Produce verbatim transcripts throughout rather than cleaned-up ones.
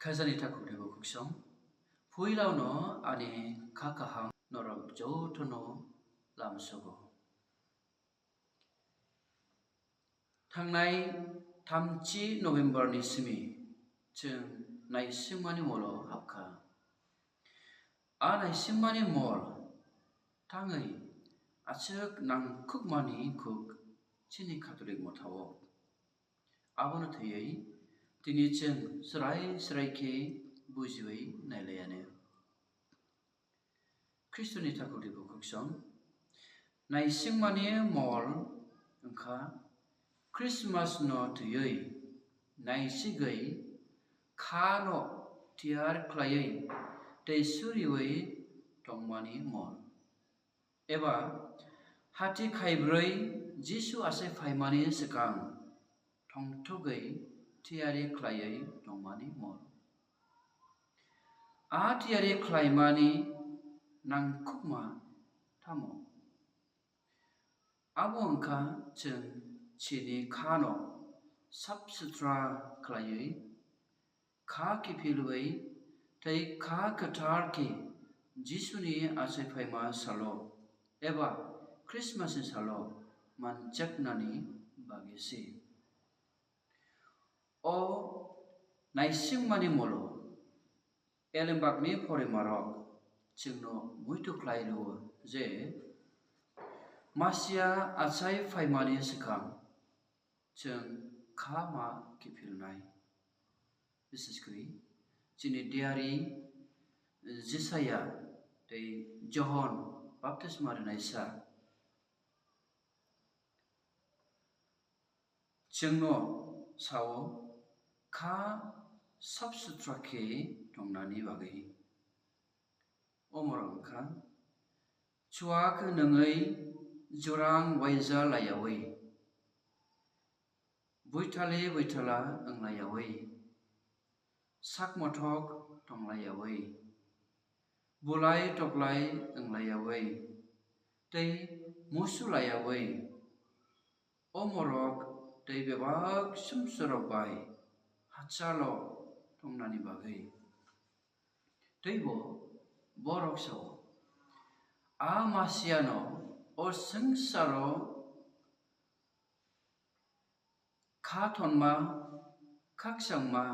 Khaja ni takhu ni bukhuk song, phuila no ani kha kaham norok joto no lamsogo. Thanngnai thamchi November ni simi chwng naisingmani molo hapkha. A naisingmani mol tangwi achwk nangkhukmani khuk chini Catholic motha o. Abono thwiwi tini chwng srai srai khe bujiwi nailaiya ne. Khristoni thakhuri bukhuk song, naisingmani mol wngkha Christmas no twiwi naisigwi kha no tiyar khlaiwi tei suriwi tongmani mol. Eba hati khaibrwi Jisu achai phaimani swkang thongthogwi tiyari khlaiwi tongmani mol. A tiyari khlaimani nangkhukma tamo? Abo wngkha chwng chini kha no sap sutra khlaiwi, kha kiphilwi tei kha kwthar khe Jisuni achai phaima salo eba Christmas ni salo manjaknani bagwi se. O naisingmani molo Elembakni porimarok chwngno muitu khlai rwo je Masia achai phaimani swkang chwng kha ma kiphilnai. Bises kri chini diari Jisaya tei Johon baptisma rinaisa chwngno sao kha sap sutra khe tongnani bagwi. Omorok wngkha, chuak nungwi jurang waija laiyawi, buithali buithala wnglaiyawi, sakmothok tonglaiyawi, bulai toklai wnglaiyawi, tei musulaiyawi, omorok tei bebak sumsorok bai hachalo tongnani bagwi. Teibo borok sao, a Masiano o swngcharo kha thonma, khakchangma,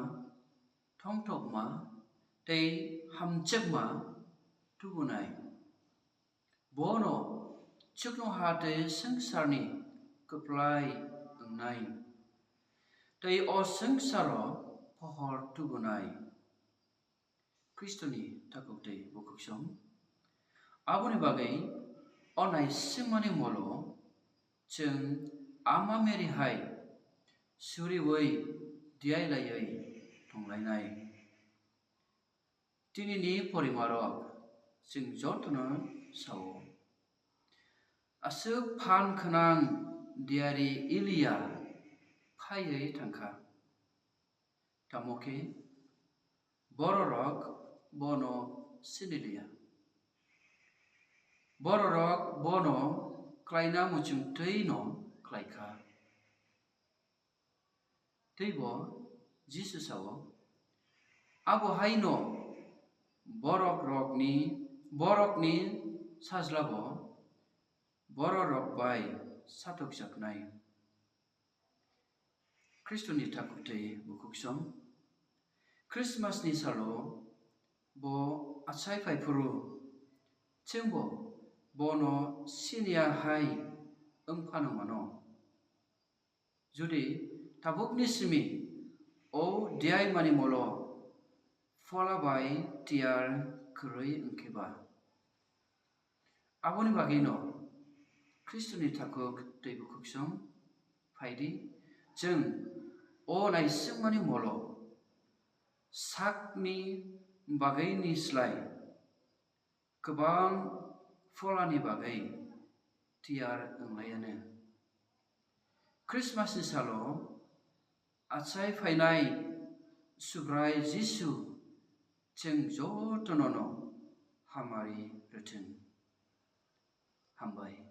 thongthokma tei hamjakma tubunai. Bono chuknoha tei swngcharni kwplai wngnai tei o swngcharo pohor tubunai. Khristoni takhuk tei bukhuk song. Aboni bagwi o naisingmani molo chwng Ama Mary hai suriwi diyailaiwi tonglainai. Tinini porimarok chwng jotono sao, aswk phan khwnang diari Eliya phaiwi thangkha. Tamo khe bororok bono siniliya. Bororok bono klaina muchungtwino khlaikha. Teibo Jisu sao, abo haino borokrokni, borokni sajlabo bororok bai sathokjaknai. Khristoni takhuk tei bukhuk song. Christmasni salo bo achai phai phuru, chwngbo bono siniya hai wng phano mano. Judi tabukni simi o diyaimani molo phola bai tiyar kwrwi wngkheba. Aboni bagwino Khristoni takhuk tei bukhuk song, phaidi, chwng o naisingmani molo sakni bagwini slai kwbang pholani bagwi tiyar wnglaiyano. Christmasni salo achai phainai Subrai Jisu chwng jotonono hamari rwthwng. Hambai.